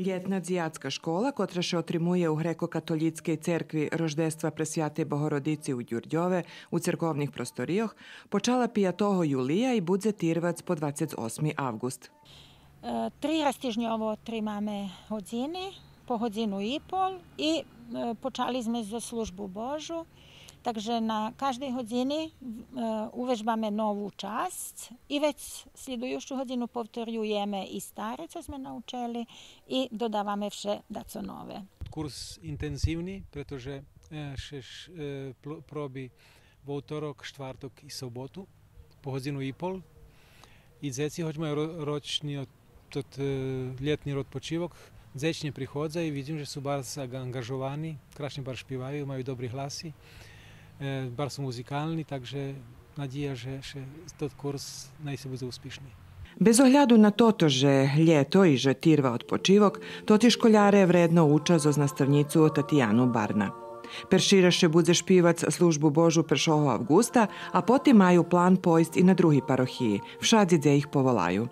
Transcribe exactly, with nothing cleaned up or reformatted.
Лєтна дзияцка школа, котра ше отримує у грекокатолїцкей церкви Рождества Пресвятей Богородици у Дюрдьове у церковних просторийох, почала пятого юлия и будзе тирвац по двацец осми авґуст. Е, три раз тижньово тримаме годзини, по годзину и пол, и, е, почали зме за Службу Божу, так же на каждей годзини, е, увежбаме нову часц и вец слїдуюцу годзину повторюєме и старе цо зме научели и додаваме вше дацо нове. Курс интензивни, прето же, е, ше, ш-, е, пл-, проби во уторок, штварток и соботу, по годзину и пол. И дзеци, гоч маю ро-, рочни од-, тот, е, лєтни одпочивок, дзечнє приходза и видзим же су барз анґ-, анґажовани, крашнє барз шпиваю, маю добри гласи, е, барз су музикални, так же надїя же, же тот курс най ше будзе успишни. Без огляду на тото же лєто и же тирва одпочивок, тоти школяре вредно уча зоз наставнїцу Татияну Барна. Перши раз ше будзе шпивац Службу Божу першого авґуста, а потим маю план пойсц и на други парохиї, вшадзи дзе их поволаю.